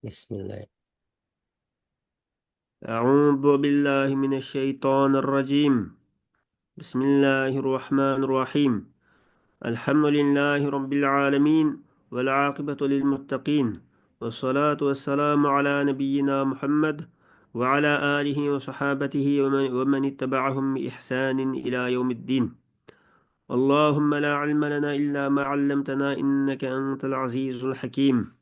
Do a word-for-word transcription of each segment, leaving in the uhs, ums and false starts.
بسم الله. أعوذ بالله من الشيطان الرجيم. بسم الله الرحمن الرحيم. الحمد لله رب العالمين، والعاقبة للمتقين، والصلاة والسلام على نبينا محمد وعلى آله وصحابته ومن، ومن اتبعهم بإحسان إلى يوم الدين. اللهم لا علم لنا إلا ما علمتنا إنك أنت العزيز الحكيم.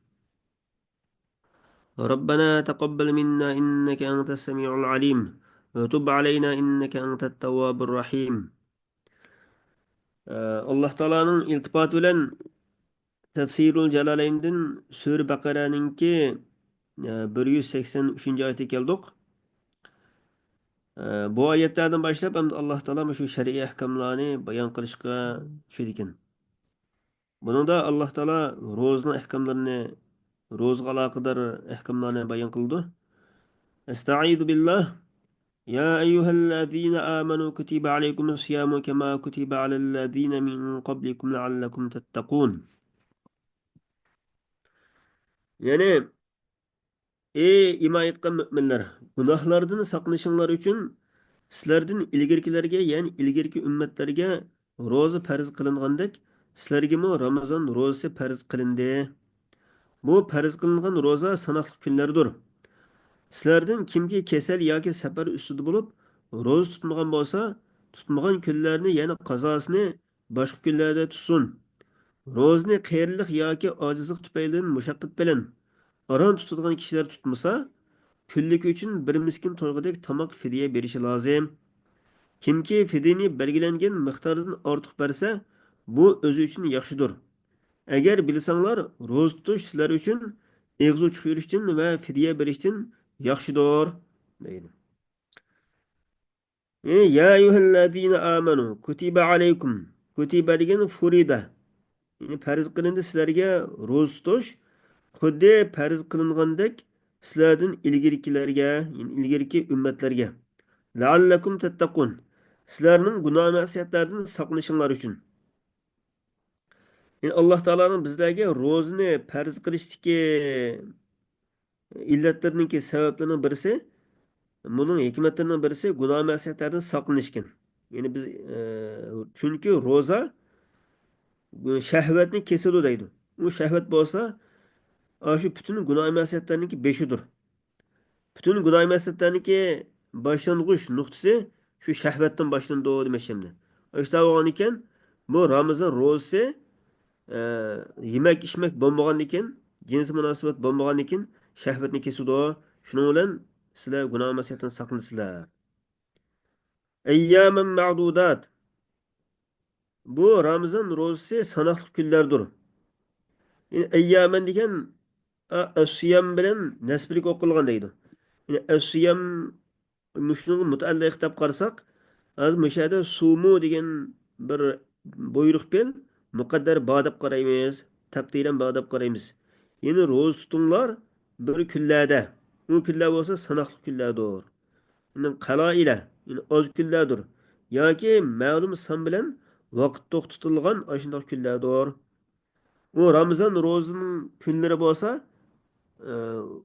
ربنا تقبل منا إنك أنت السميع العليم وتب علينا إنك أنت التواب الرحيم. ئاللاھ تائالانىڭ ئىلتىپاتى بىلەن تەفسىرۇل جالالەيندىن سۈرە بەقەرەنىڭكى بىر يۈز سەكسەن ئۈچىنچى ئايىتىگە كەلدۇق. بۇ ئايەتلەردىن باشلاپ ئەمدى ئاللاھ تائالا مۇشۇ شەرئىي ئەھكاملارنى بايان قىلىشقا چۈشىدىكەن. بۇنىڭدا ئاللاھ تائالا روزىنىڭ ئەھكاملىرىنى، روزىغا ئالاقىدار ئەھكاملارنى بايان قىلىدۇ. أستعيذ بالله. يا أيها الذين آمنوا كتب عليكم الصيام كما كتب على الذين من قبلكم لعلكم تتقون. يەنى، ئى ئىمان ئېيتقان مۆمىنلەر، گۇناھلاردىن ساقلىنىشىڭلار ئۈچۈن سىلەردىن ئىلگىرىكىلەرگە، يەنى ئىلگىرىكى ئۈممەتلەرگە روزا پەرز قىلىنغاندەك، سىلەرگىمۇ رامىزان روزىسى پەرز قىلىندى. بۇ پەرز قىلىنغان روزا ساناقلىق كۈنلەردۇر. سىلەردىن كىمكى كېسەل ياكى سەپەر ئۈستىدە بولۇپ، روزا تۇتمىغان بولسا، تۇتمىغان كۈنلەرنى، يەنى قازاسىنى باشقا كۈنلەردە تۇتسۇن. روزىنى قېرىلىق ياكى ئاجىزلىق تۈپەيلىدىن مۇشەققەت بىلەن ئاران تۇتىدىغان كىشىلەر تۇتمىسا، كۈنلۈكى ئۈچۈن بىر مىسكىن تويغۇدەك تاماق فىدىيە بېرىشى لازىم. كىمكى فىدىيىنى بەلگىلەنگەن مىقداردىن ئارتۇق بەرسە، بۇ ئۆزى ئۈچۈن ياخشىدۇر. ئەگەر بىلسەڭلار، روزا تۇتۇش سىلەر ئۈچۈن ئېغىز ئوچۇق يۈرۈشتىن ۋە فىدىيە بېرىشتىن ياخشىدۇر، دەيدۇ. يا أيها الذين آمنوا كتب عليكم، كتب دېگەن فرض، يەنى پەرز قىلىندى سىلەرگە روزا تۇتۇش، خۇددى پەرز قىلىنغاندەك سىلەردىن ئىلگىرىكىلەرگە، يەنى ئىلگىرىكى ئۈممەتلەرگە. لعلكم تتقون، سىلەرنىڭ گۇناھ مەسىيەتلەردىن ساقلىنىشىڭلار ئۈچۈن. يەنى ئاللاھ تائالانىڭ بىزلەرگە روزىنى پەرز قىلىشتىكى ئىللەتلىرىنىڭكى، سەۋەبلىرىنىڭ بىرسى، بۇنىڭ ھېكمەتلىرىنىڭ بىرسى گۇناھ مەسىيەتلەردىن ساقلىنىشكەن. يەنى بىز، ئە، چۈنكى روزا، ئە، شەھۋەتنى كېسىدۇ دەيدۇ. ئۇ شەھۋەت بولسا، ئاشۇ پۈتۈن گۇناھ مەسىيەتلەرنىڭكى بېشىدۇر. پۈتۈن گۇناھ مەسىيەتلەرنىڭكى باشلانغۇچ نۇقتىسى شۇ شەھۋەتتىن باشلىنىدۇ دېمەكچى ئەمدى. ئاشۇنداق بولغاندىكىن، بۇ رامىزان روزىسى، ئە، يېمەك-ئىچمەك بولمىغاندىكىن، جىنسىي مۇناسىۋەت بولمىغاندىكىن، شەھۋەتنى كېسىدۇ. شۇنىڭ بىلەن سىلەر گۇناھ مەسىيەتتىن ساقلىنىسىلەر. أياما معدودات. بۇ رامىزان روزىسى ساناقلىق كۈنلەردۇر. يەنى ئەييامەن دېگەن، ئە، ئەسسىيام بىلەن نەسبىلىك ئوقۇلغان دەيدۇ. يەنى ئەسسىيام مۇشۇنىڭغا مۇتەئەللىق دەپ قارىساق، ھازىر مۇشۇ يەردە سۇمۇ دېگەن بىر بۇيرۇق پېئىل مۇقەددەر بار دەپ قارايمىز، تەقدىرەن بار دەپ قارايمىز. يەنى روزا تۇتۇڭلار بىر كۈنلەردە. ئۇ كۈنلەر بولسا ساناقلىق كۈنلەردۇر. يەنى قەلائىلە، يەنى ئاز كۈنلەردۇر. ياكى مەلۇم سان بىلەن ۋاقىت توختىتىلغان ئاشۇنداق كۈنلەردۇر. ئۇ رامىزان روزىنىڭ كۈنلىرى بولسا، ئە،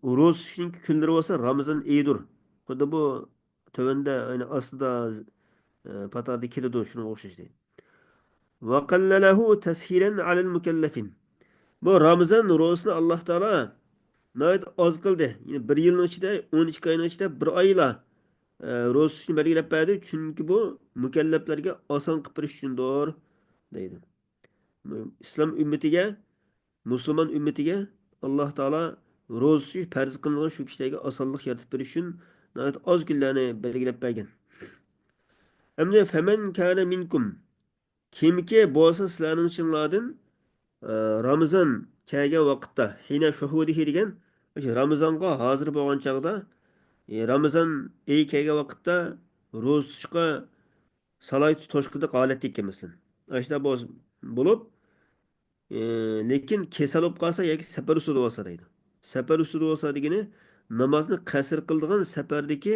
روزا تۇتۇشنىڭ كۈنلىرى بولسا رامىزان ئېيىدۇر. خۇددى بۇ تۆۋەندە، يەنى ئاستىدا، ئە، پاتاردا كېلىدۇ، شۇنىڭغا ئوخشاش دەيدۇ. وقلله تسهيلا على المكلفين. بۇ رامىزان روزىسىنى ئاللاھ تائالا ناھايىتى ئاز قىلدى. يەنى بىر يىلنىڭ ئىچىدە، ئون ئىككى ئاينىڭ ئىچىدە بىر ئايلا، ئە، روزا تۇتۇشنى بەلگىلەپ بەردى. چۈنكى بۇ مۇكەللەپلەرگە ئاسان قىلىپ بېرىش ئۈچۈندۇر، دەيدۇ. ئىسلام ئۈممىتىگە، مۇسۇلمان ئۈممىتىگە ئاللاھ تائالا روزا تۇتۇش پەرز قىلىنغان شۇ كىشىلەرگە ئاسانلىق يارىتىپ بېرىش ئۈچۈن ناھايىتى ئاز كۈنلەرنى بەلگىلەپ بەرگەن. ئەمدى فمن كان منكم، كىمكى بولسا سىلەرنىڭ ئىچىڭلاردىن، ئە، رامىزان كەلگەن ۋاقىتتا، ھىنە شۇھۇدىھى دېگەن، ئاشۇ رامىزانغا ھازىر بولغان چاغدا، ئى، رامىزان ئېيى كەلگەن ۋاقىتتا روزا تۇتۇشقا سالاھىيىتى توشقۇدەك ھالەتتە ئىكەن، مەسىلەن. ئاشۇنداق بولسا، بولۇپ، ئى، لېكىن كېسەل بولۇپ قالسا ياكى سەپەر ئۈستىدە بولسا دەيدۇ. سەپەر ئۈستىدە بولسا دېگىنى، نامازنى قەسىر قىلىدىغان سەپەردىكى،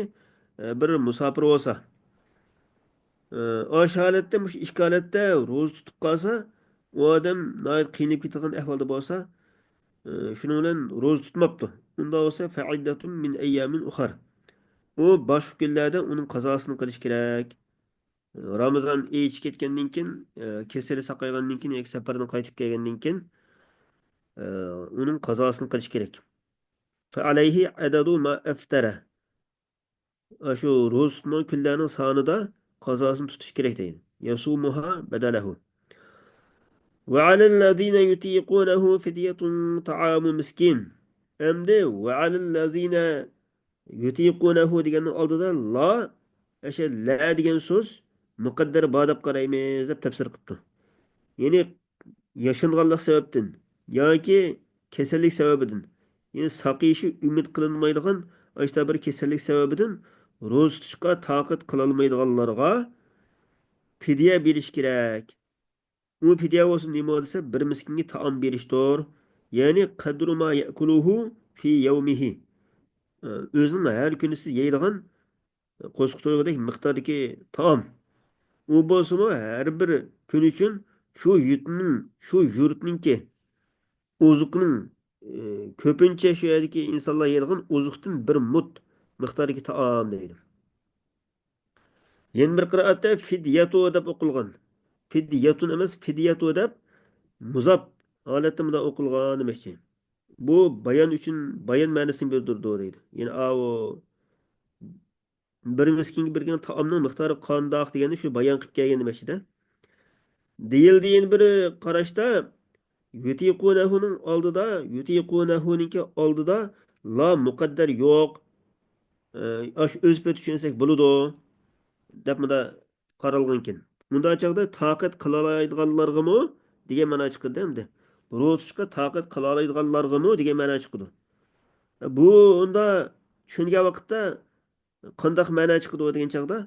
ئە، بىر مۇساپىر بولسا. ئە، ئاشۇ ھالەتتە، مۇشۇ ئىككى ھالەتتە روزا تۇتۇپ قالسا، ئۇ ئادەم ناھايىتى قىينىلىپ كېتىدىغان ئەھۋالدا بولسا، ئە، شۇنىڭ بىلەن روزا تۇتماپتۇ. ئۇنداق بولسا، فعدة من أيام أخر. ئۇ باشقا كۈنلەردە ئۇنىڭ قازاسىنى قىلىش كېرەك. رامىزان ئېيى ئىچىپ كەتكەندىن كېيىن، ئە، كېسىلى ساقايغاندىن كېيىن ياكى سەپەردىن قايتىپ كەلگەندىن كېيىن، ئە، ئۇنىڭ قازاسىنى قىلىش كېرەك. فعليه عدد ما أفطر. ئاشۇ روزا تۇتمىغان كۈنلەرنىڭ سانىدا قازاسىنى تۇتۇش كېرەك دەيدۇ. يصومها بدله. وعلى الذين يطيقونه فدية طعام مسكين. ئەمدى وعلى الذين يطيقونه دېگەننىڭ ئالدىدا لا، ئەشە لە دېگەن سۆز مۇقەددەر بار دەپ قارايمىز دەپ تەپسىر قىپتۇ. يەنى ياشانغانلىق سەۋەبتىن ياكى كېسەللىك سەۋەبىدىن، يەنى ساقىيىشى ئۈمىد قىلىنمايدىغان ئاشتا بىر كېسەللىك سەۋەبىدىن روزا تۇتۇشقا تاقەت قىلالمايدىغانلارغا پىدىيە بېرىش كېرەك. ئۇ پىدىيە بولسا نېمە دېسە، بىر مىسكىنگە تائام بېرىشتۇر. يەنى قەدرۇ ما يەكۇلۇھۇ في يومه. ئۆزىنىڭ ھەر كۈنى سىز يەيدىغان قوسۇق تويغۇدەك مىقداردىكى تائام. ئۇ بولسىمۇ ھەر بىر كۈن ئۈچۈن شۇ يۇرتنىڭ، شۇ يۇرتنىڭكى ئوزۇقىنىڭ، ئى، كۆپىنچە شۇ يەردىكى ئىنسانلار يەيدىغان ئوزۇقتىن بىر مۇت مىقداردىكى تائام دەيدۇ. يەنە بىر قىرائەتتە فىديەتۇ دەپ ئوقۇلغان. فىديەتۇن ئەمەس، فىديەتۇ دەپ مۇزاپ ھالەتتە مۇنداق ئوقۇلغان دېمەكچى. بۇ بايان ئۈچۈن، بايان مەنىسىنى بىلدۈرىدۇ دەيدۇ. يەنى ئاۋۇ بىر مىسكىنگە بېرىلگەن تائامنىڭ مىقدارى قانداق دېگەننى شۇ بايان قىلىپ كەلگەن دېمەكچىدە. دېيىلدى يەنە بىر قاراشتا، يۇتىقۇنەھۇنىڭ ئالدىدا، يۇتىقۇنەھۇنىڭكى ئالدىدا لا مۇقەددەر يوق. ئاشۇ ئۆز پېتى چۈشەنسەك بولىدۇ، دەپ مۇندا قارالغانكەن. مۇنداق چاغدا تاقەت قىلالايدىغانلارغىمۇ دېگەن مەنا چىقىدۇ ئەمدى. روزا تۇتۇشقا تاقەت قىلالايدىغانلارغىمۇ دېگەن مەنا چىقىدۇ. بۇ ئۇندا چۈشەنگەن ۋاقىتتا قانداق مەنا چىقىدۇ دېگەن چاغدا،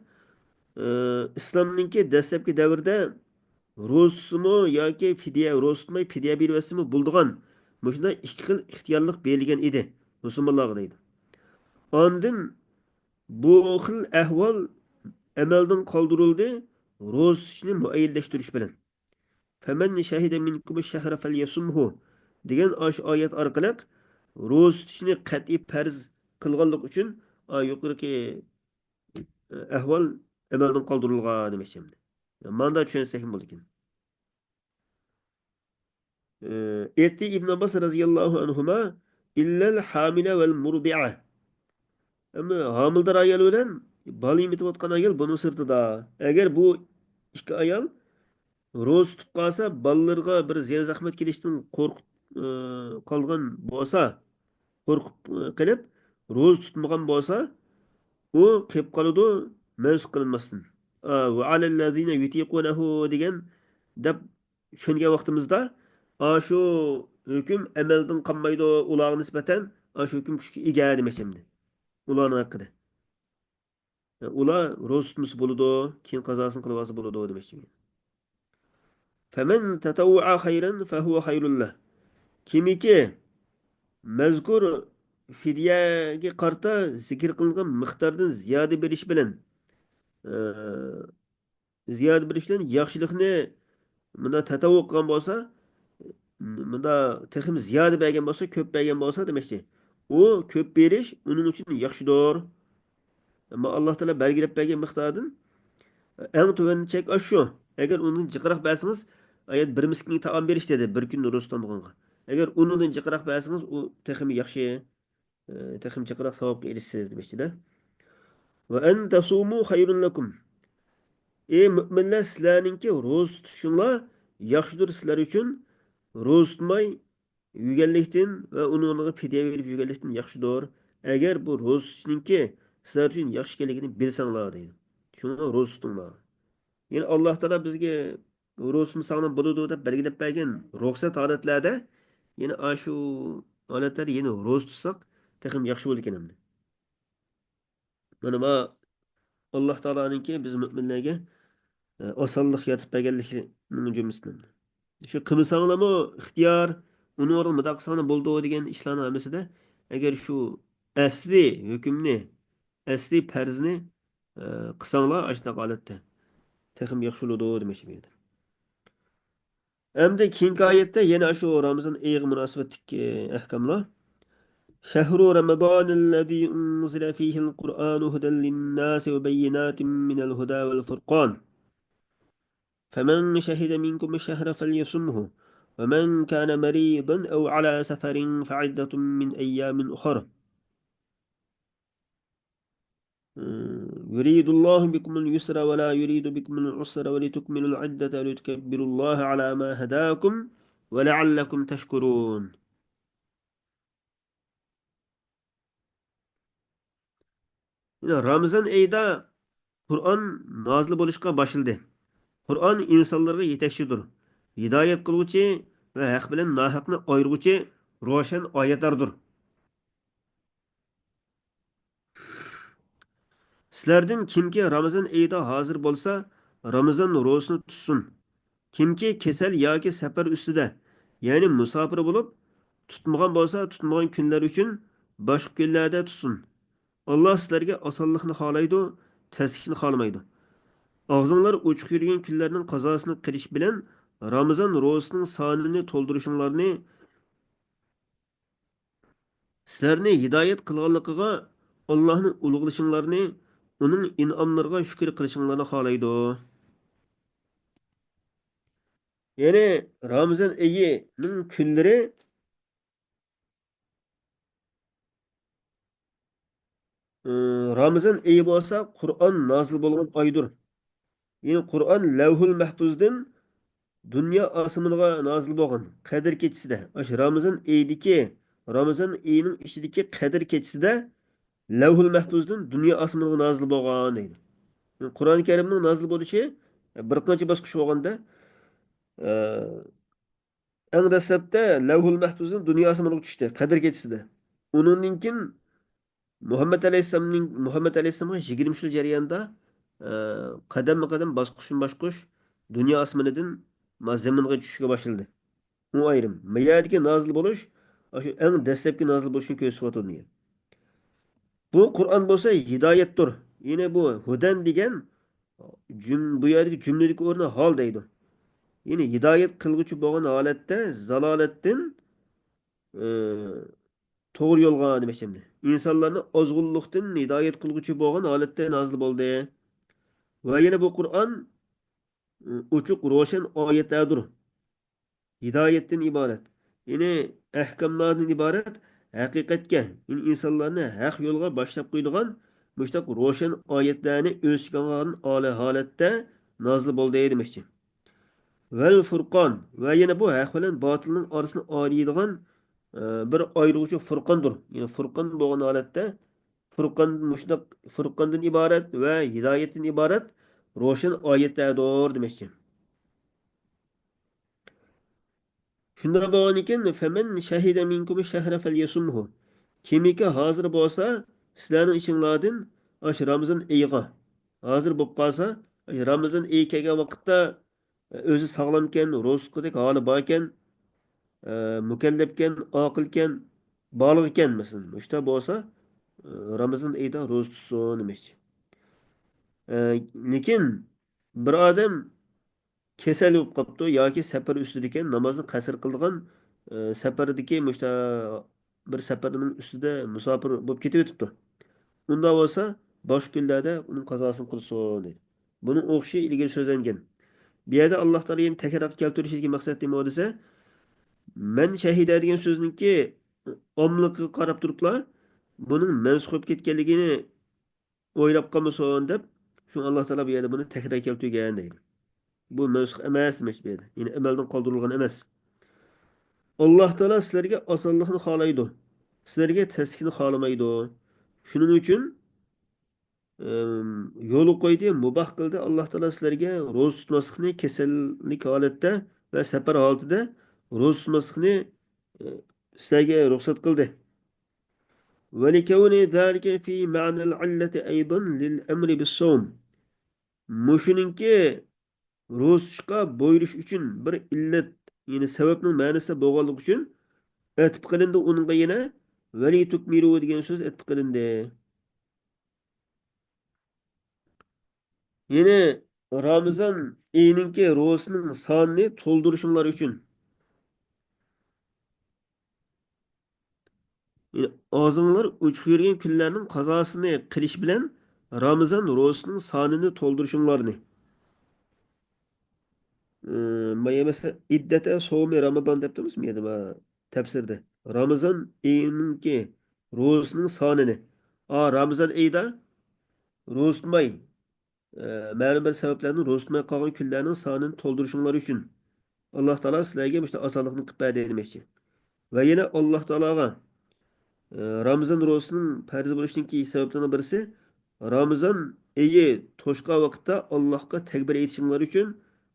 ئى، ئىسلامنىڭكى دەسلەپكى دەۋرىدە روزا تۇتسىمۇ ياكى پىدىيە، روزا تۇتماي پىدىيە بېرىۋەتسىمۇ بولىدىغان مۇشۇنداق ئىككى خىل ئىختىيارلىق بېرىلگەن ئىدى مۇسۇلمانلارغا دەيدۇ. ئاندىن بۇ خىل ئەھۋال ئەمەلدىن قالدۇرۇلدى، روزا تۇتۇشنى مۇئەييەنلەشتۈرۈش بىلەن. فمن شهد منكم الشهر فليصمه دېگەن ئاشۇ ئايەت ئارقىلىق روزا تۇتۇشنى قەتئىي پەرز قىلغانلىقى ئۈچۈن، ئا، يۇقىرىقى، ئە، ئەھۋال ئەمەلدىن قالدۇرۇلغان دېمەكچى ئەمدى. ماندا چۈشەنسەكمۇ بولىدىكەن. ئېيتتى ئىبن ئابباس رەزىياللاھۇ ئەنھۇما، إلا الحامل والمرضعة. ئەمما ھامىلىدار ئايال بىلەن بالا ئېمىتىۋاتقان ئايال بۇنىڭ سىرتىدا. ئەگەر بۇ ئىككى ئايال روزا تۇتۇپ قالسا، بالىلىرىغا بىر زىيان-زەخمەت كېلىشتىن قورقۇپ، ئى، قالغان بولسا، قورقۇپ، ئى، قېلىپ، روزا تۇتمىغان بولسا، ئۇ قېلىپ قالىدۇ مەنسۇخ قىلىنماستىن. ئا، وعلى الذين يطيقونه دېگەن دەپ چۈشەنگەن ۋاقتىمىزدا، ئاشۇ ھۆكۈم ئەمەلدىن قالمايدۇ، ئۇلارغا نىسبەتەن ئاشۇ ھۆكۈم كۈچكە ئىگە دېمەكچى ئەمدى. ئۇلارنىڭ ھەققىدە. ئۇلار روزا تۇتمىسا بولىدۇ، كېيىن قازاسىنى قىلىۋالسا بولىدۇ دېمەكچى. فمن تطوع خيرا فهو خير له. كىمكى مەزكۇر فىدىيەگە قارىتا زىكىر قىلىنغان مىقداردىن زىيادە بېرىش بىلەن، ئى، زىيادە بېرىش بىلەن ياخشىلىقنى مۇنداق تەتەۋۋۇ قىلغان بولسا، مۇنداق تېخىمۇ زىيادە بەرگەن بولسا، كۆپ بەرگەن بولسا دېمەكچى. ئۇ كۆپ بېرىش ئۇنىڭ ئۈچۈن ياخشىدۇر. ئەمما ئاللا تائالا بەلگىلەپ بەرگەن مىقداردىن ئەڭ تۆۋەن چەك ئاشۇ. ئەگەر ئۇنىڭدىن جىقراق بەرسىڭىز، ئايەت بىر مىسكىنگە تائام بېرىش دېدى، بىر كۈن روزا تۇتامدىغانغا. ئەگەر ئۇنىڭدىن جىقراق بەرسىڭىز، ئۇ تېخىمۇ ياخشى. ئى، تېخىمۇ جىقراق ساۋابقا ئېرىشىسىز دېمەكچىدە. وأن تصوموا خير لكم. ئى مۆمىنلەر، سىلەرنىڭكى روزا تۇتۇشۇڭلار ياخشىدۇر سىلەر ئۈچۈن، روزا تۇتماي يۈرگەنلىكتىن ۋە ئۇنىڭ ئورنىغا پىدىيە بېرىپ يۈرگەنلىكتىن ياخشىدۇر. ئەگەر بۇ روزا تۇتۇشنىڭكى سىلەر ئۈچۈن ياخشى ئىكەنلىكىنى بىلسەڭلار دەيدۇ. شۇڭا روزا تۇتۇڭلار. يەنى ئاللا تائالا بىزگە روزا تۇتمىساڭلار بولىدۇ دەپ بەلگىلەپ بەرگەن رۇخسەت ھالەتلەردە، يەنە ئاشۇ ھالەتلەردە يەنە روزا تۇتساق تېخىمۇ ياخشى بولىدىكەن ئەمدى. مانا ما ئاللا تائالانىڭكى بىز مۆمىنلەرگە، ئە، ئاسانلىق يارىتىپ بەرگەنلىكىنىڭ جۈملىسىدىن. شۇ قىلمىساڭلارمۇ ئىختىيار، ئۇنىڭ ئورنىغا مۇنداق قىلساڭلار بولىدۇ دېگەن ئىشلارنىڭ ھەممىسىدە، ئەگەر شۇ ئەسلى ھۆكۈمنى، ئەسلى پەرزنى، ئە، قىلساڭلار ئاشۇنداق ھالەتتە تېخىمۇ ياخشى بولىدۇ دېمەكچى بۇ يەردە. ئەمدى كېيىنكى ئايەتتە يەنە شۇ رامىزان ئېيىغا مۇناسىۋەتلىك، ئە، ئەھكاملار. شهر رمضان الذي أنزل فيه القرآن هدى للناس وبينات من الهدى والفرقان، فمن شهد منكم الشهر فليصمه، ومن كان مريضا أو على سفر فعدة من أيام أخر. يريد الله بكم اليسر ولا يريد بكم العسر ولتكملوا العدة ولتكبروا الله على ما هداكم ولعلكم تشكرون. يەنى رامىزان ئېيىدا قۇرئان نازىل بولۇشقا باشلىدى. قۇرئان ئىنسانلارغا يېتەكچىدۇر، ھىدايەت قىلغۇچى ۋە ھەق بىلەن ناھەقنى ئايرىغۇچى روشەن ئايەتلەردۇر. سىلەردىن كىمكى رامىزان ئېيىدا ھازىر بولسا، رامىزان روزىسىنى تۇتسۇن. كىمكى كېسەل ياكى سەپەر ئۈستىدە، يەنى مۇساپىر بولۇپ، تۇتمىغان بولسا، تۇتمىغان كۈنلەر ئۈچۈن باشقا كۈنلەردە تۇتسۇن. ئاللا سىلەرگە ئاسانلىقنى خالايدۇ، تەسلىكنى خالىمايدۇ. ئاغزىڭلار ئوچۇق يۈرگەن كۈنلەرنىڭ قازاسىنى قىلىش بىلەن رامىزان روزىسىنىڭ سانىنى تولدۇرۇشۇڭلارنى سىلەرنى ھىدايەت قىلغانلىقىغا ئاللاھنى ئۇلۇغلىشىڭلارنى، ئۇنىڭ ئىنئاملىرىغا شۈكۈر قىلىشىڭلارنى خالايدۇ. يەنى رامىزان ئېيىنىڭ كۈنلىرى، ئى، رامىزان ئېيى بولسا قۇرئان نازىل بولغان ئايدۇر. يەنى قۇرئان لەۋھۇل مەھپۇزدىن دۇنيا ئاسمىنىغا نازىل بولغان قەدىر كېچىسىدە، ئاشۇ رامىزان ئېيىدىكى، رامىزان ئېيىنىڭ ئىچىدىكى قەدىر كېچىسىدە لەۋھۇل مەھپۇزدىن دۇنيا ئاسمىنىغا نازىل بولغان دەيدۇ. قۇرئان كەرىمنىڭ نازىل بولۇشى بىر قانچە باسقۇچ بولغاندا، ئە، ئەڭ دەسلەپتە لەۋھۇل مەھپۇزدىن دۇنيا ئاسمىنىغا چۈشتى، قەدىر كېچىسىدە. ئۇنىڭدىن كېيىن مۇھەممەد ئەلەيھىسسالامنىڭ، مۇھەممەد ئەلەيھىسسالامغا يىگىرمە يىل جەريانىدا، ئە، قەدەممۇ قەدەم، باسقۇچمۇ باسقۇچ دۇنيا ئاسمىنىدىن ما زېمىنغا چۈشۈشكە باشلىدى. ئۇ ئايرىم. ما يەردىكى نازىل بولۇش، ئاشۇ ئەڭ دەسلەپكى نازىل بولۇشنى كۆرسىتىۋاتىدۇ دېگەن. بۇ قۇرئان بولسا ھىدايەتتۇر. يەنى بۇ ھۇدەن دېگەن جۈم-، بۇ يەردىكى جۈملىدىكى ئورنى ھال دەيدۇ. يەنى ھىدايەت قىلغۇچى بولغان ھالەتتە زالالەتتىن، ئى، توغرا يولغا دېمەكچى ئەمدى. ئىنسانلارنى ئازغۇنلۇقتىن ھىدايەت قىلغۇچى بولغان ھالەتتە نازىل بولدى. ۋە يەنە بۇ قۇرئان، ئى، ئوچۇق روشەن ئايەتلەردۇر. ھىدايەتتىن ئىبارەت، يەنى ئەھكاملاردىن ئىبارەت ھەقىقەتكە، يەنى ئىنسانلارنى ھەق يولغا باشلاپ قويىدىغان مۇشۇنداق روشەن ئايەتلەرنى ئۆز ئىچىگە ئالغان ھالەتتە نازىل بولدى دېمەكچى. ۋەل فۇرقان، ۋە يەنە بۇ ھەق بىلەن باتىلنىڭ ئارىسىنى ئايرىيدىغان، ئە، بىر ئايرىغۇچى فۇرقاندۇر. يەنى فۇرقان بولغان ھالەتتە، فۇرقان مۇشۇنداق فۇرقاندىن ئىبارەت ۋە ھىدايەتتىن ئىبارەت روشەن ئايەتلەردۇر دېمەكچى. شۇنداق بولغاندىكىن، فەمەن شەھىدە مىنكۇم شەھرە فەليەسۇمھۇ. كىمكى ھازىر بولسا سىلەرنىڭ ئىچىڭلاردىن ئاشۇ رامىزان ئېيىغا، ھازىر بولۇپ قالسا، ئاشۇ رامىزان ئېيى كەلگەن ۋاقىتتا ئۆزى ساغلامكەن، روزا تۇتقۇدەك ھالى باركەن، ئە، مۇكەللەپكەن، ئاقىلكەن، بالىغكەن، مەسىلەن، مۇشۇنداق بولسا، ئە، رامىزان ئېيىدا روزا تۇتسۇن دېمەكچى. ئە، لېكىن بىر ئادەم كېسەل بولۇپ قاپتۇ ياكى سەپەر ئۈستىدىكەن، نامازنى قەسىر قىلىدىغان، ئە، سەپەردىكى مۇشۇنداق بىر سەپەرنىڭ ئۈستىدە مۇساپىر بولۇپ كېتىۋېتىپتۇ. ئۇنداق بولسا، باشقا كۈنلەردە ئۇنىڭ قازاسىنى قىلسۇن دەيدۇ. بۇنىڭ ئوخشىشى ئىلگىرى سۆزلەنگەن. بۇ يەردە ئاللا تائالا يەنە تەكرار كەلتۈرۈشىدىكى مەقسەت نېمە دېسە، مەن شەھىدە دېگەن سۆزنىڭكى ئاممىلىققا قاراپ تۇرۇپلا بۇنىڭ مەنسۇخ بولۇپ كەتكەنلىكىنى ئويلاپ قالمىسۇن دەپ، شۇڭا ئاللا تائالا بۇ يەردە بۇنى تەكرار كەلتۈرگەن دەيدۇ. بۇ مەنسۇخ ئەمەس دېمەكچى بۇ يەردە. يەنى ئەمەلدىن قالدۇرۇلغان ئەمەس. ئاللا تائالا سىلەرگە ئاسانلىقنى خالايدۇ. سىلەرگە تەسلىكنى خالىمايدۇ. شۇنىڭ ئۈچۈن، ئىم، يولغا قويدى، مۇباھ قىلدى. ئاللا تائالا سىلەرگە روزا تۇتماسلىقنى، كېسەللىك ھالەتتە ۋە سەپەر ھالىتىدە روزا تۇتماسلىقنى، ئى، سىلەرگە رۇخسەت قىلدى. ولكون ذلك في معنى العلة أيضا للأمر بالصوم. مۇشۇنىڭكى روزا تۇتۇشقا بۇيرۇش ئۈچۈن بىر ئىللەت، يەنى سەۋەبنىڭ مەنىسى بولغانلىقى ئۈچۈن ئەتىپ قىلىندى ئۇنىڭغا يەنە ولتكملوا دېگەن سۆز ئەتىپ قىلىندى. يەنى رامىزان ئېيىنىڭكى روزىسىنىڭ سانىنى تولدۇرۇشۇڭلار ئۈچۈن. يەنى ئاغزىڭلار ئوچۇق يۈرگەن كۈنلەرنىڭ قازاسىنى قىلىش بىلەن رامىزان روزىسىنىڭ سانىنى تولدۇرۇشۇڭلارنى. ئى، مايا مەسىلەن، ئىددەتە سومى رامىزان دەپ تۇرمىز مۇ يەردە ما تەپسىردە؟ رامىزان ئېيىنىڭكى روزىسىنىڭ سانىنى. ئا، رامىزان ئېيىدا روزا تۇتماي، ئە، مەلۇم بىر سەۋەبلەردىن روزا تۇتماي قالغان كۈنلەرنىڭ سانىنى تولدۇرۇشۇڭلار ئۈچۈن ئاللا تائالا سىلەرگە مۇشۇنداق ئاسانلىقنى قىلىپ بەردى دېمەكچى. ۋە يەنە ئاللا تائالاغا، ئە، رامىزان روزىسىنىڭ پەرز بولۇشىدىكى سەۋەبلەرنىڭ بىرسى، رامىزان ئېيى توشقان ۋاقىتتا ئاللاھقا تەكبىر ئېيتىشىڭلار ئۈچۈن،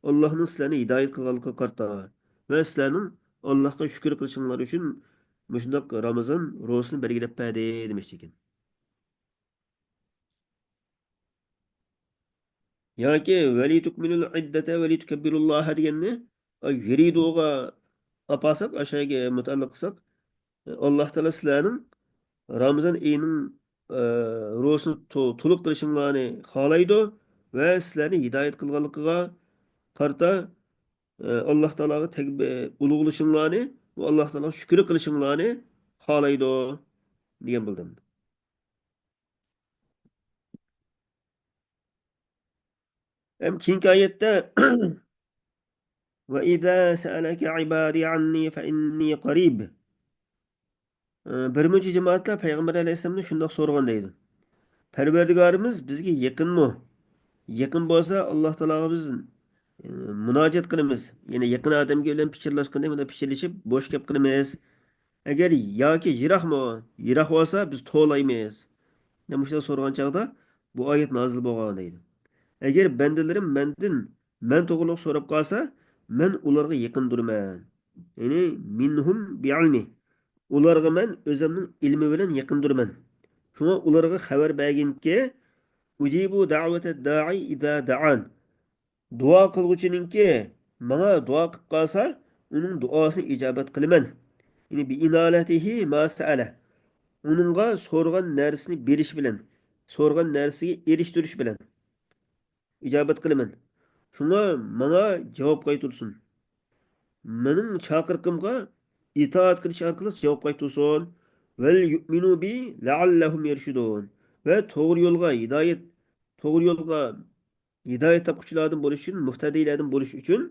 ئاللاھنىڭ سىلەرنى ھىدايەت قىلغانلىقىغا قارىتا ۋە سىلەرنىڭ ئاللاھقا شۈكۈر قىلىشىڭلار ئۈچۈن مۇشۇنداق رامىزان روزىسىنى بەلگىلەپ بەردى دېمەكچى ئىكەن. ياكى ۋەلىتۇكمىلۇل ئىددەتە ۋەلىتۇكەببىرۇللاھە دېگەننى يۇرىدۇغا ئاپارساق، ئاشۇ يەرگە مۇتەئەللىق قىلساق، ئاللا تائالا سىلەرنىڭ رامىزان ئېيىنىڭ، ئە، روزىسىنى تو-، تولۇق قىلىشىڭلارنى خالايدۇ ۋە سىلەرنى ھىدايەت قىلغانلىقىغا قارىتا، ئە، ئاللا تائالاغا تەكبىر، ئۇلۇغلىشىڭلارنى ۋە ئاللا تائالاغا شۈكۈر قىلىشىڭلارنى خالايدۇ دېگەن بولدى. ھەم كېيىنكى ئايەتتە، وَإِذَا سَأَلَكَ عِبَادِي عَنِّي فَإِنِّي قَرِيبٌ. ئە، بىر مۇنچە جامائەتلەر پەيغەمبەر ئەلەيھىسسالامدىن شۇنداق سورىغان دەيدۇ. پەرۋەردىگارىمىز بىزگە يېقىنمۇ؟ يېقىن بولسا، ئاللا تائالاغا بىز، ئە، مۇناجات قىلىمىز. يەنى يېقىن ئادەمگە بىلەن پىچىرلاشقاندەك، مۇنداق پىچىرلىشىپ، بوش گەپ قىلىمىز. ئەگەر ياكى يىراقمۇ؟ يىراق بولسا، بىز توۋلايمىز. دەپ مۇشۇنداق سورىغان چاغدا بۇ ئايەت نازىل بولغان دەيدۇ. ئەگەر بەندىلىرىم مەندىن، مەن توغرۇلۇق سوراپ قالسا، مەن ئۇلارغا يېقىندۇرمەن. يەنى مىنھۇم بىئىلمى. ئۇلارغا مەن ئۆزۈمنىڭ ئىلمى بىلەن يېقىندۇرمەن. شۇڭا ئۇلارغا خەۋەر بەرگىنكى، ئۇجىبۇ دەئۋەتەد دائى ئىزا دەئان. دۇئا قىلغۇچىنىڭكى ماڭا دۇئا قىلىپ قالسا، ئۇنىڭ دۇئاسىنى ئىجابەت قىلىمەن. يەنى بىئىنالەتىھى ما سەئەلە. ئۇنىڭغا سورىغان نەرسىنى بېرىش بىلەن، سورىغان نەرسىگە ئېرىشتۈرۈش بىلەن ئىجابەت قىلىمەن. شۇڭا ماڭا جاۋاب قايتۇرسۇن. مېنىڭ چاقىرىقىمغا ئىتائەت قىلىش ئارقىلىق جاۋاب قايتۇرسۇن. ۋەل يۇئمىنۇ بى لەئەللەھۇم يەرشۇدۇن. ۋە توغرا يولغا ھىدايەت، توغرا يولغا ھىدايەت تاپقۇچىلاردىن بولۇش ئۈچۈن، مۇھتەدىيلەردىن بولۇش ئۈچۈن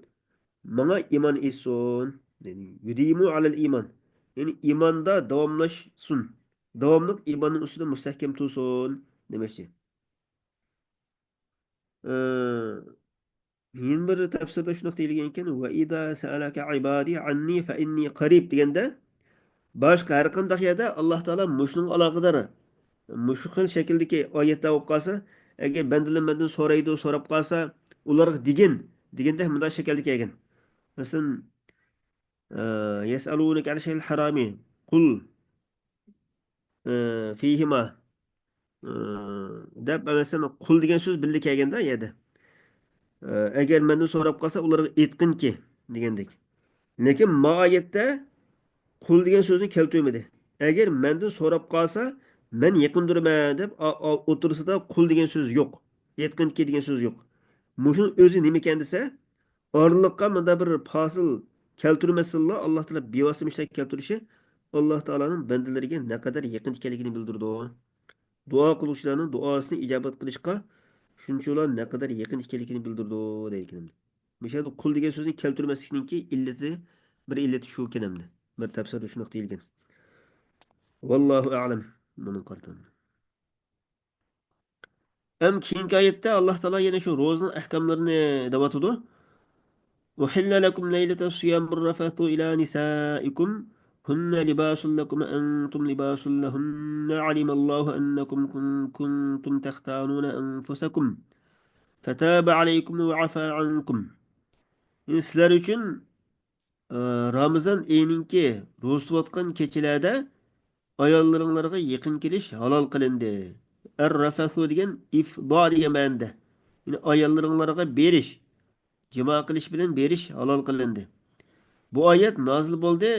ماڭا ئىمان ئېيتسۇن. يەنى يۇدىمۇ ئەلەل ئىمان. يەنى ئىماندا داۋاملاشسۇن. داۋاملىق ئىماننىڭ ئۈستىدە مۇستەھكەم تۇرسۇن دېمەكچى. ئى، يەنە بىر تەپسىردە شۇنداق دېيىلگەن ئىكەن، «ۋە ئىزا سەئەلەكە ئىبادى ئەننى فە ئىننى قەرىب» دېگەندە، باشقا ھەر قانداق يەردە ئاللا تائالا مۇشۇنىڭغا ئالاقىدار مۇشۇ خىل شەكىلدىكى ئايەتلەر بولۇپ قالسا، ئەگەر بەندىلەر مەندىن سورايدۇ، سوراپ قالسا، ئۇلارغا دېگىن، دېگەندەك مۇنداق شەكىلدە كەلگەن. مەسىلەن، ئى، يەسئەلۇنەكە ئەنىش شەھرىل ھەرامى، قۇل، ئى، فىھىما، ئى، دەپ، مەسىلەن، قۇل دېگەن سۆز بىللە كەلگەندە يەردە. ئى، ئەگەر مەندىن سوراپ قالسا، ئۇلارغا ئېيتقىنكى دېگەندەك. لېكىن ما ئايەتتە قۇل دېگەن سۆزنى كەلتۈرمىدى. ئەگەر مەندىن سوراپ قالسا، مەن يېقىندۇرمەن دەپ، ئا-، ئا-، ئوتتۇرىسىدا قۇل دېگەن سۆز يوق. ئېيتقىنكى دېگەن سۆز يوق. مۇشۇنىڭ ئۆزى نېمىكەن دېسە، ئارىلىققا مۇنداق بىر پاسىل كەلتۈرمەسلىلا، ئاللا تائالا بىۋاسىتە مۇشۇنداق كەلتۈرۈشى ئاللا تائالانىڭ بەندىلىرىگە نەقەدەر يېقىن ئىكەنلىكىنى بىلدۈرىدۇ. دۇئا قىلغۇچىلارنىڭ دۇئاسىنى ئىجابەت قىلىشقا شۇنچىۋالا نەقەدەر يېقىن ئىكەنلىكىنى بىلدۈرىدۇ، دەيدىكەن. مۇشۇ يەردە قۇل دېگەن سۆزنى كەلتۈرمەسلىكنىڭكى ئىللىتى، بىر ئىللىتى شۇكەن ئەمدى. بىر تەپسىردە شۇنداق دېيىلگەن. ۋاللاھۇ ئەئلەم. بۇنىڭغا قارىتا. ھەم كېيىنكى ئايەتتە ئاللا تائالا يەنە شۇ روزىنىڭ ئەھكاملىرىنى دەۋاتىدۇ. أحل لكم ليلة الصيام الرفث إلى نسائكم هن لباس لكم وأنتم لباس لهن علم الله أنكم كن-، كنتم تختانون أنفسكم فتاب عليكم وعفا عنكم. يەنى سىلەر ئۈچۈن، ئى، رامىزان ئېيىنىڭكى روزا تۇتۇۋاتقان كېچىلەردە ئاياللىرىڭلارغا يېقىن كېلىش ھالال قىلىندى. ئەر رەفەسۇ دېگەن ئىفضا دېگەن مەنىدە. يەنى ئاياللىرىڭلارغا بېرىش، جىما قىلىش بىلەن بېرىش ھالال قىلىندى. بۇ ئايەت نازىل بولدى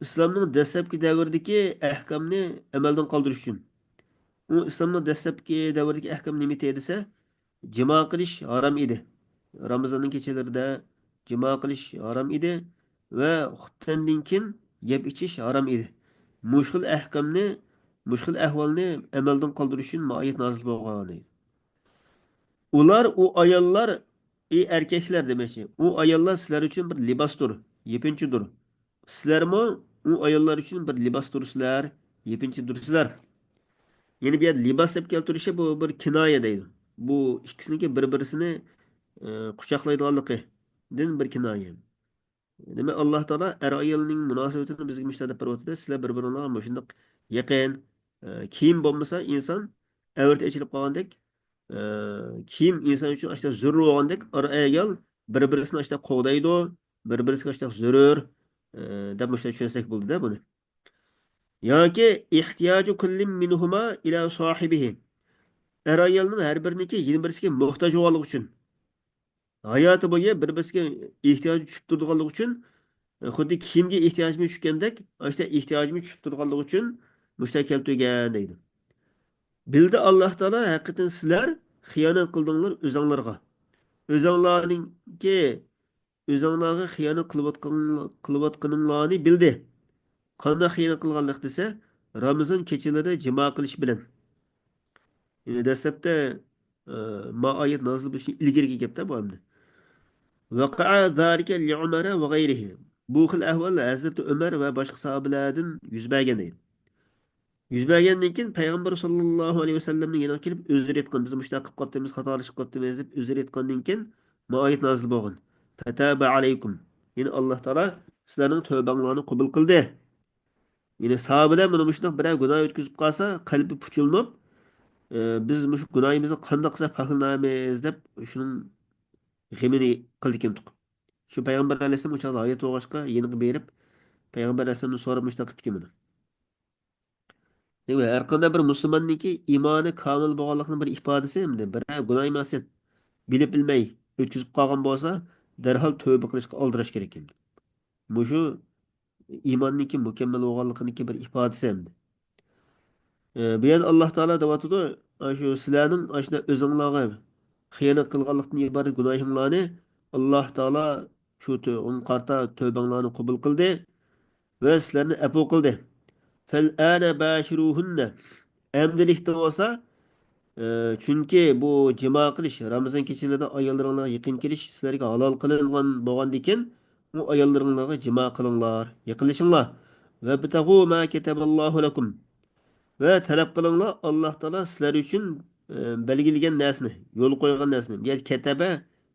ئىسلامنىڭ دەسلەپكى دەۋرىدىكى ئەھكامنى ئەمەلدىن قالدۇرۇش ئۈچۈن. ئۇ ئىسلامنىڭ دەسلەپكى دەۋرىدىكى ئەھكام نېمىتى دېسە، جىما قىلىش ھارام ئىدى. رامىزاننىڭ كېچىلىرىدە جىما قىلىش ھارام ئىدى ۋە خۇپتەندىن كېيىن يەپ ئىچىش ھارام ئىدى. مۇشۇ خىل ئەھكامنى، مۇشۇ خىل ئەھۋالنى ئەمەلدىن قالدۇرۇش ئۈچۈن مۇ ئايەت نازىل بولغان دەيدۇ. ئۇلار، ئۇ ئاياللار، ئى ئەركەكلەر دېمەكچى، ئۇ ئاياللار سىلەر ئۈچۈن بىر لىباستۇر، يېپىنچىدۇر. سىلەرمۇ ئۇ ئاياللار ئۈچۈن بىر لىباستۇرسىلەر، يېپىنچىدۇرسىلەر. يەنى بۇ يەردە لىباس دەپ كەلتۈرۈشى بۇ بىر كىنايە دەيدۇ. بۇ ئىككىسىنىڭكى بىر-بىرسىنى، ئى، قۇچاقلايدىغانلىقىدىن بىر كىنايە. دېمەك، ئاللا تائالا ئەر-ئايالنىڭ مۇناسىۋىتىنى بىزگە مۇشۇنداق دەپ بېرىۋاتىدۇ. سىلەر بىر-بىرىڭلارغا مۇشۇنداق يېقىن، ئى، كىيىم بولمىسا ئىنسان ئەۋرىتى ئېچىلىپ قالغاندەك، ئى، كىيىم ئىنسان ئۈچۈن ئاشۇنداق زۆرۈر بولغاندەك، ئەر-ئايال بىر-بىرسىنى ئاشۇنداق قوغدايدۇ، بىر-بىرسىگە ئاشۇنداق زۆرۈر، ئى، دەپ مۇشۇنداق چۈشەنسەك بولىدۇ-دە بۇنى. ياكى ئېھتىياجۇ كۇللىن مىنھۇما ئىلا ساھىبىھى. ئەر-ئايالنىڭ ھەر بىرىنىڭكى يەنە بىرسىگە موھتاج بولغانلىقى ئۈچۈن. ھاياتى بويى بىر-بىرسىگە ئېھتىياجى چۈشۈپ تۇرىدىغانلىقى ئۈچۈن، خۇددى كىيىمگە ئېھتىياجىمىز چۈشكەندەك، ئاشۇنداق ئېھتىياجىمىز چۈشۈپ تۇرىدىغانلىقى ئۈچۈن مۇشۇنداق كەلتۈرگەن دەيدۇ. بىلدى ئاللا تائالا، ھەقىقەتەن سىلەر خىيانەت قىلدىڭلار ئۆزۈڭلارغا. ئۆزۈڭلارنىڭكى، ئۆزۈڭلارغا خىيانەت قىلىۋاتقان-، قىلىۋاتقىنىڭلارنى بىلدى. قانداق خىيانەت قىلغانلىق دېسە، رامىزان كېچىلىرى جىما قىلىش بىلەن. يەنى دەسلەپتە، ئە، ما ئايەت نازىل بولۇشتىن ئىلگىرىكى گەپتە بۇ ئەمدى. ۋەقەئە زالىكە لىئۇمەرە ۋە غەيرىھى. بۇ خىل ئەھۋال ھەزرىتى ئۆمەر ۋە باشقا ساھابىلەردىن يۈز بەرگەن دەيدۇ. يۈز بەرگەندىن كېيىن پەيغەمبەر ساللاللاھۇ ئەلەيھى ۋەسەللەمنىڭ يېنىغا كېلىپ ئۆزرە ئېيتقان، بىز مۇشۇنداق قىلىپ قاپتىمىز، خاتالىشىپ قاپتىمىز دەپ ئۆزرە ئېيتقاندىن كېيىن ما ئايەت نازىل بولغان. فەتابە ئەلەيكۇم. يەنى ئاللا تائالا سىلەرنىڭ تۆبەڭلارنى قوبۇل قىلدى. يەنى ساھابىلەر مانا مۇشۇنداق بىرەر گۇناھ ئۆتكۈزۈپ قالسا، قەلبى پۇچۇلۇنۇپ، ئى، بىز مۇشۇ گۇناھىمىزنى قانداق قىلساق پاكلىنامىز دەپ شۇنىڭ غېمىنى قىلىدىكەن تۇق. شۇ پەيغەمبەر ئەلەيھىسسالام ئۇ چاغدا ھايات بولغاچقا يېنىغا بېرىپ، پەيغەمبەر ئەلەيھىسسالامدىن سوراپ مۇشۇنداق قىپتىكەن مانا. دېمەك، ھەر قانداق بىر مۇسۇلماننىڭكى ئىمانى كامىل بولغانلىقنىڭ بىر ئىپادىسى ئەمدى. بىرەر گۇناھ مەقسەت بىلىپ بىلمەي ئۆتكۈزۈپ قالغان بولسا، دەرھال تۆبە قىلىشقا ئالدىراش كېرەك ئەمدى. مۇشۇ ئىماننىڭكى مۇكەممەل بولغانلىقىنىڭكى بىر ئىپادىسى ئەمدى. ئى، بۇ يەردە ئاللا تائالا دەۋاتىدۇ، ئاشۇ سىلەرنىڭ ئاشۇنداق ئۆزۈڭلارغا خىيانەت قىلغانلىقتىن ئىبارەت گۇناھىڭلارنى ئاللا تائالا شۇ تۆ-، ئۇنىڭغا قارىتا تۆبەڭلارنى قوبۇل قىلدى. ۋە سىلەرنى ئەپۇ قىلدى. فەلئانە باشىروھۇننە. ئەمدىلىكتە بولسا، ئى، چۈنكى بۇ جىما قىلىش، رامىزان كېچىلىرىدە ئاياللىرىڭلارغا يېقىن كېلىش سىلەرگە ھالال قىلىنغان بولغاندىكىن، ئۇ ئاياللىرىڭلارغا جىما قىلىڭلار، يېقىنلىشىڭلار. ۋەبتەغۇ ما كەتەبەللاھۇ لەكۇم. ۋە تەلەپ قىلىڭلار، ئاللا تائالا سىلەر ئۈچۈن، ئى، بەلگىلىگەن نەرسىنى، يول قويغان نەرسىنى. بۇ يەردە كەتەبە،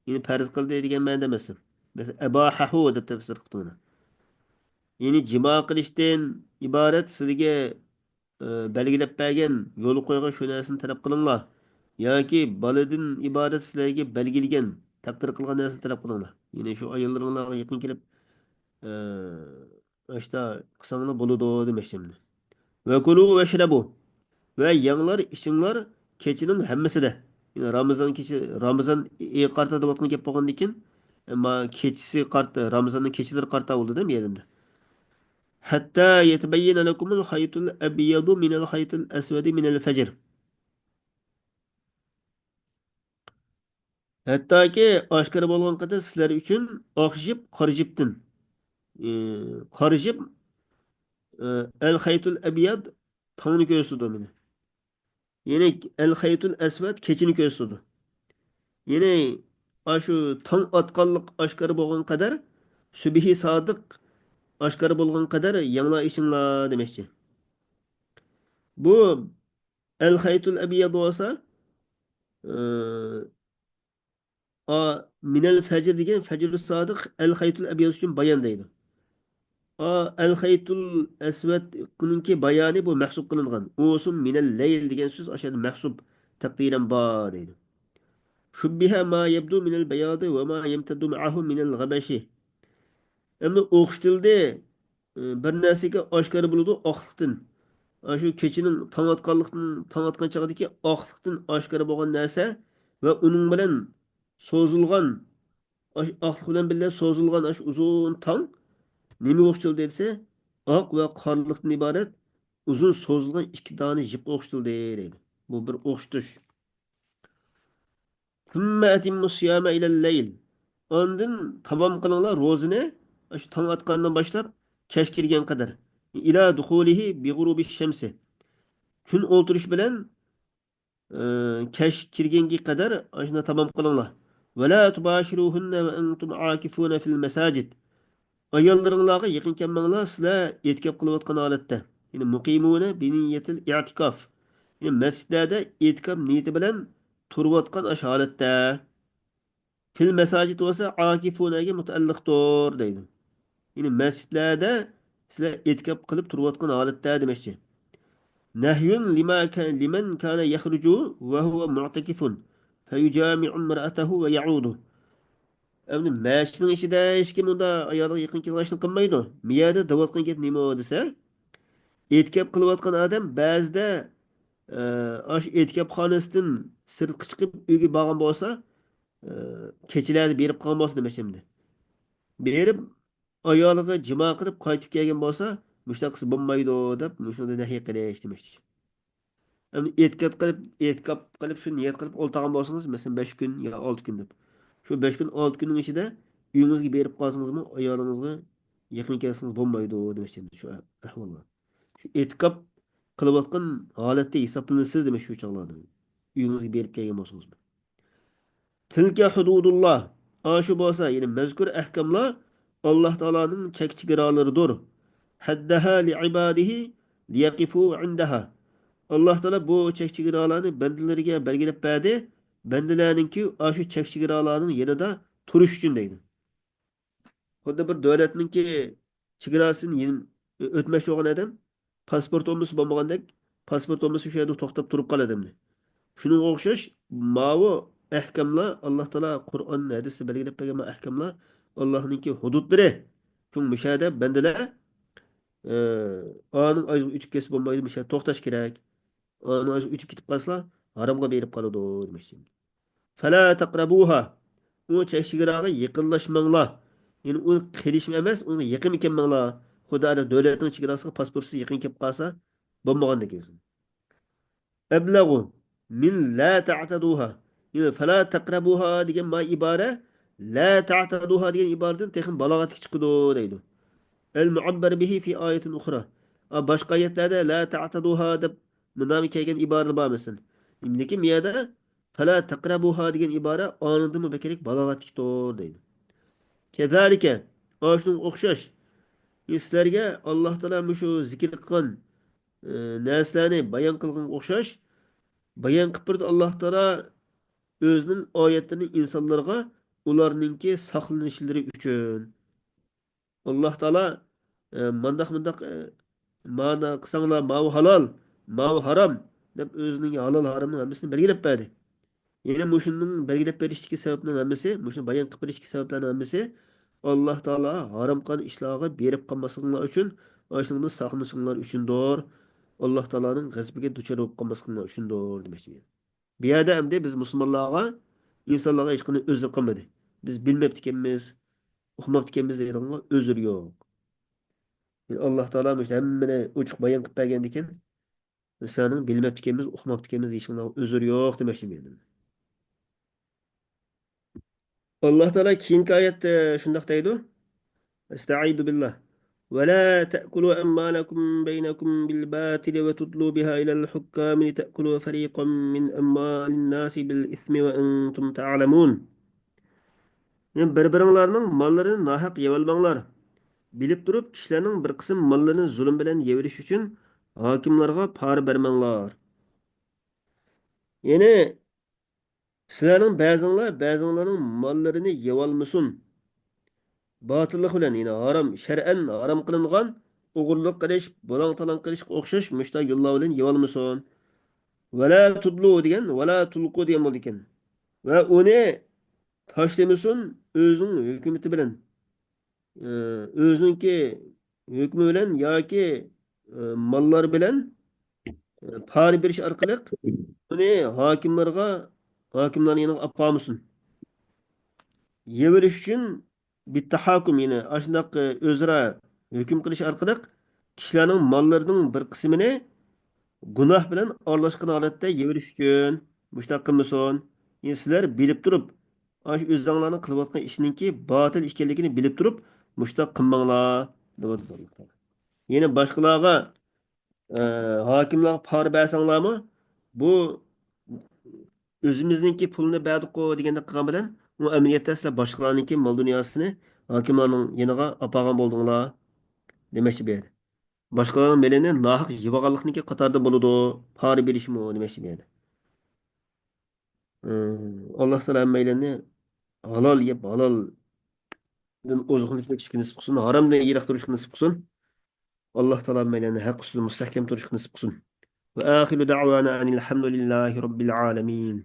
يەنى پەرز قىلدى دېگەن مەنىدە ئەمەس. مەسىلەن، ئەباھەھۇ دەپ تەپسىر قىپتۇ مانا. يەنى جىما قىلىشتىن ئىبارەت سىلىگە، ئى، بەلگىلەپ بەرگەن، يول قويغان شۇ نەرسىنى تەلەپ قىلىڭلار. ياكى بالىدىن ئىبارەت سىلەرگە بەلگىلىگەن، تەقدىر قىلغان نەرسىنى تەلەپ قىلىڭلار. يەنى شۇ ئاياللىرىڭلارغا يېقىن كېلىپ، ئى، ئاشتا قىلساڭلار بولىدۇ دېمەكچى ئەمدى. ۋەكۇلۇ ۋەشرەبۇ. ۋە يەڭلار، ئىچىڭلار كېچىنىڭ ھەممىسىدە. يەنى رامىزان كېچە، رامىزان ئېيىغا قارىتا دەۋاتقان گەپ بولغاندىكىن، ئەمما كېچىسى قارىتا، رامىزاننىڭ كېچىلىرى قارىتا بولدى دە بۇ يەردە. ھەتتا يەتەبەييەنە لەكۇمۇل خەيتۇل ئەبيەدۇ مىنەل خەيتىل ئەسۋەدى مىنەل فەجر. ھەتتاكى ئاشكارا بولغان قەدەر سىلەر ئۈچۈن ئاق جىپ قارا جىپتىن، ئى، قارا جىپ، ئى، ئەل خەيتۇل ئەبياد تاڭنى كۆرسىتىدۇ مانا. يەنى ئەل خەيتۇل ئەسۋەد كېچىنى كۆرسىتىدۇ. يەنى ئاشۇ تاڭ ئاتقانلىق ئاشكارا بولغان قەدەر، سۈبھى سادىق ئاشكارا بولغان قەدەر يەڭلار ئېچىڭلار دېمەكچى. بۇ ئەل خەيتۇل ئەبياد بولسا، ئى، ئا، مىنەل فەجر دېگەن فەجرۇ سادىق ئەل خەيتۇل ئەبياد ئۈچۈن بايان دەيدۇ. ئا، ئەل خەيتۇل ئەسۋەدنىڭكى بايانى بۇ مەھسۇب قىلىنغان. ئۇسۇم مىنەل لەيل دېگەن سۆز ئاشۇ يەردە مەھسۇب، تەقدىرەن بار دەيدۇ. شۇببىھە ما يەبدۇ مىنەل بەيادى ۋە ما يەمتەددۇ مەئەھۇ مىنەل غەبەشى. ئەمدى ئوخشىتىلدى، ئى، بىر نەرسىگە ئاشكارا بولىدۇ ئاقلىقتىن. ئاشۇ كېچىنىڭ تاڭ ئاتقانلىقتىن، تاڭ ئاتقان چاغدىكى ئاقلىقتىن ئاشكارا بولغان نەرسە ۋە ئۇنىڭ بىلەن سوزۇلغان، ئاش-، ئاقلىق بىلەن بىللە سوزۇلغان ئاشۇ ئۇزۇن تاڭ نېمىگە ئوخشىتىلدى دېسە، ئاق ۋە قارىلىقتىن ئىبارەت ئۇزۇن سوزۇلغان ئىككى دانە يىپقا ئوخشىتىلدى دەيدۇ. بۇ بىر ئوخشىتىش. ثم أتموا الصيام إلى الليل. ئاندىن تامام قىلىڭلار روزىنى، شۇ تاڭ ئاتقاندىن باشلاپ كەچ كىرگەن قەدەر. إلى دخوله بغروب الشمس. كۈن ئولتۇرۇش بىلەن، ئى، كەچ كىرگەنگە قەدەر ئاشۇنى تامام قىلىڭلار. ولا تباشروهن وأنتم عاكفون في المساجد. ئاياللىرىڭلارغا يېقىن كەلمەڭلار، سىلەر ئېتىكاپ قىلىۋاتقان ھالەتتە. يەنى مۇقىمۇنە بىنىيەتىل ئىئتىكاف. يەنى مەسچىتلەردە ئېتىكاپ نىيىتى بىلەن تۇرۇۋاتقان ئاشۇ ھالەتتە. فىل مەساجىد بولسا ئاكىفۇنەگە مۇتەئەللىقتۇر دەيدۇ. يەنى مەسچىتلەردە سىلەر ئېتىكاپ قىلىپ تۇرۇۋاتقان ھالەتتە دېمەكچى. نهي لما كان، لمن كان يخرج وهو معتكف فيجامع امرأته ويعود. ئەمدى مەسچىتنىڭ ئىچىدە ھېچكىم ئۇندا ئايالىغا يېقىن كېلىدىغان ئىشنى قىلمايدۇ. مۇ يەردە دەۋاتقان گەپ نېمە دېسە، ئېتىكاپ قىلىۋاتقان ئادەم بەزىدە، ئە، ئاشۇ ئېتىكاپخانىسىدىن سىرتقا چىقىپ ئۆيگە بارغان بولسا، ئە، كېچىلەردە بېرىپ قالغان بولسا دېمەكچى ئەمدى. بېرىپ ئايالىغا جىما قىلىپ قايتىپ كەلگەن بولسا، مۇشۇنداق قىلسا بولمايدۇ دەپ مۇشۇنى نەھي قىلىش دېمەكچى. ئەمدى ئېتىكاپ قىلىپ، ئېتىكاپ قىلىپ شۇ نىيەت قىلىپ ئولتۇرغان بولسىڭىز، مەسىلەن، بەش كۈن يا ئالتە كۈن دەپ. شۇ بەش كۈن، ئالتە كۈننىڭ ئىچىدە ئۆيىڭىزگە بېرىپ قالسىڭىزمۇ، ئايالىڭىزغا يېقىن كەلسىڭىز بولمايدۇ دېمەكچى شۇ ئەھۋاللار. شۇ ئېتىكاپ قىلىۋاتقان ھالەتتە ھېسابلىنىسىز دېمەكچى شۇ چاغلاردا. ئۆيىڭىزگە بېرىپ كەلگەن بولسىڭىزمۇ. تىلكە ھۇدۇدۇللا. ئاشۇ بولسا، يەنى مەزكۇر ئەھكاملار ئاللا تائالانىڭ چەك چېگرالىرىدۇر. ھەددەھا لىئىبادىھى لىيەقىفۇ ئىندەھا. ئاللا تائالا بۇ چەك چېگرالارنى بەندىلىرىگە بەلگىلەپ بەردى. بەندىلەرنىڭكى ئاشۇ چەك چېگرالارنىڭ يېنىدا تۇرۇش ئۈچۈن دەيدۇ. خۇددى بىر دۆلەتنىڭكى چېگراسىدىن يېنىم-، ئۆتمەكچى بولغان ئادەم پاسپورت بولمىسا بولمىغاندەك، پاسپورت بولمىسا شۇ يەردە توختاپ تۇرۇپ قالىدۇ ئەمدى. شۇنىڭغا ئوخشاش ماۋۇ ئەھكاملار، ئاللا تائالا قۇرئان، ھەدىستە بەلگىلەپ بەرگەن ماۋۇ ئەھكاملار ئاللانىڭكى ھۇدۇدلىرى. شۇڭا مۇشۇ يەردە بەندىلەر، ئە، ئانىڭ ئايىغى ئۆتۈپ كەتسە بولمايدۇ، مۇشۇ يەردە توختاش كېرەك. ئانىڭ ئايىغى ئۆتۈپ كېتىپ قالسا، ھارامغا بېرىپ قالىدۇ دېمەكچى. فلا تقربوها. ئۇ چەك چېگراغا يېقىنلاشماڭلار. يەنى ئۇنى قېلىشمۇ ئەمەس، ئۇنىڭغا يېقىنمۇ كەلمەڭلار. خۇدا ئەگەر دۆلەتنىڭ چېگراسىغا پاسپورتسىز يېقىن كېلىپ قالسا، بولمىغاندەك ئۆزى. ئەبلەغۇ مىن لا تەتەدۇھا. يەنى فلا تقربوها دېگەن ما ئىبارە، لا تەتەدۇھا دېگەن ئىبارىدىن تېخىمۇ بالاغەتلىك چىقىدۇ دەيدۇ. ئەل مۇئەببەر بىھى فى ئايەتىن ئۇخرا. ئا، باشقا ئايەتلەردە لا تەتەدۇھا دەپ مۇنداقمۇ كەلگەن ئىبارىلەر بار مەسىلەن. لېكىن بۇ يەردە فلا تقربوها دېگەن ئىبارە ئانىڭدىنمۇ بەكرەك بالاغەتلىكتۇر دەيدۇ. كەزالىكە، ئاشۇنىڭغا ئوخشاش. سىلەرگە ئاللا تائالا مۇشۇ زىكىر قىلغان، ئى، نەرسىلەرنى بايان قىلغانغا ئوخشاش، بايان قىلىپ بېرىدۇ ئاللا تائالا ئۆزىنىڭ ئايەتلىرىنى ئىنسانلارغا، ئۇلارنىڭكى ساقلىنىشلىرى ئۈچۈن. ئاللا تائالا، ئە، مانداق، مۇنداق، ئە، مانا قىلساڭلار، ماۋۇ ھالال، ماۋۇ ھارام، دەپ ئۆزىنىڭ ھالال، ھارامنىڭ ھەممىسىنى بەلگىلەپ بەردى. يەنى مۇشۇنىڭ بەلگىلەپ بېرىشتىكى سەۋەبنىڭ ھەممىسى، مۇشۇنى بايان قىلىپ بېرىشتىكى سەۋەبلەرنىڭ ھەممىسى، ئاللا تائالا ھارام قىلغان ئىشلارغا بېرىپ قالماسلىقىڭلار ئۈچۈن، ئاشۇنىڭدىن ساقلىنىشىڭلار ئۈچۈندۇر. ئاللا تائالانىڭ غەزىپىگە دۇچار بولۇپ قالماسلىقىڭلار ئۈچۈندۇر، دېمەكچى. بۇ يەردە ئەمدى بىز مۇسۇلمانلارغا، ئىنسانلارغا ھېچقانداق ئۆزرە قالمىدى. بىز بىلمەپتىكەنمىز، ئۇقماپتىكەنمىز دەيدىغانغا ئۆزرە يوق. يەنى ئاللا تائالا مۇشۇ ھەممىنى ئوچۇق بايان قىلىپ بەرگەندىكىن، بىز سىلەرنىڭ بىلمەپتىكەنمىز، ئۇقماپتىكەنمىز دېيىشىڭلارغا ئۆزرە يوق دېمەكچى مەن. ئاللا تائالا كېيىنكى ئايەتتە شۇنداق دەيدۇ. ئەستەئىزۇ بىللا. ولا تأكلوا أموالكم بينكم بالباطل وتدلوا بها إلى الحكام لتأكلوا فريقا من أموال الناس بالإثم وأنتم تعلمون. يەنى بىر-بىرىڭلارنىڭ ماللىرىنى ناھەق يەۋالماڭلار. بىلىپ تۇرۇپ، كىشىلەرنىڭ بىر قىسىم ماللىرىنى زۇلۇم بىلەن يەۋېلىش ئۈچۈن ھاكىملارغا پارا بەرمەڭلار. يەنى سىلەرنىڭ بەزىڭلار بەزىڭلارنىڭ ماللىرىنى يەۋالمىسۇن. باتىللىق بىلەن، يەنى ھارام، شەرئەن ھارام قىلىنغان ئوغرىلىق قىلىش، بۇلاڭ-تالاڭ قىلىشقا ئوخشاش مۇشۇنداق يوللار بىلەن يەۋالمىسۇن. ۋەلا تۇدلۇ دېگەن، ۋەلا تۇلقۇ دېگەن بولىدىكەن. ۋە ئۇنى تاشلىمىسۇن ئۆزىنىڭ ھۆكۈمىتى بىلەن. ئۆزىنىڭكى ھۆكمى بىلەن ياكى، ئە، ماللار بىلەن، ئە، پارا بېرىش ئارقىلىق ئۇنى ھاكىملارغا، ھاكىملارنىڭ يېنىغا ئاپارمىسۇن. يەۋېلىش ئۈچۈن بىتتەھاكۇم، يەنى ئاشۇنداق، ئە، ئۆزئارا ھۆكۈم قىلىش ئارقىلىق كىشىلەرنىڭ ماللىرىنىڭ بىر قىسمىنى گۇناھ بىلەن ئارىلاشقان ھالەتتە يەۋېلىش ئۈچۈن مۇشۇنداق قىلمىسۇن. يەنى سىلەر بىلىپ تۇرۇپ، ئاشۇ ئۆزۈڭلارنىڭ قىلىۋاتقان ئىشىنىڭكى باتىل ئىكەنلىكىنى بىلىپ تۇرۇپ، مۇشۇنداق قىلماڭلار، دەۋاتىدۇ ئاللا تائالا. يەنى باشقىلارغا، ئە، ھاكىملارغا پارا بەرسەڭلارمۇ، بۇ ئۆزىمىزنىڭكى پۇلنى بەردۇققۇ دېگەندەك قىلغان بىلەن، ئۇ ئەمەلىيەتتە سىلەر باشقىلارنىڭكى مال دۇنياسىنى ھاكىملارنىڭ يېنىغا ئاپارغان بولدۇڭلار دېمەكچى بۇ يەردە. باشقىلارنىڭ مېلىنى ناھەق يېۋالغانلىقنىڭكى قاتارىدا بولىدۇ، پارا بېرىشمۇ دېمەكچى بۇ يەردە. ئى، ئاللاھ تائالا ھەممەيلەننى ھالال يەپ، ھالالدىن ئوزۇقلىنىشنى كۈچكە نېسىپ قىلسۇن، ھارامدىن يىراق تۇرۇشقا نېسىپ قىلسۇن. ئاللاھ تائالا ھەممەيلەننى ھەق ئۈستىدە مۇستەھكەم تۇرۇشقا نېسىپ قىلسۇن. وآخر دعوانا أن الحمد لله رب العالمين.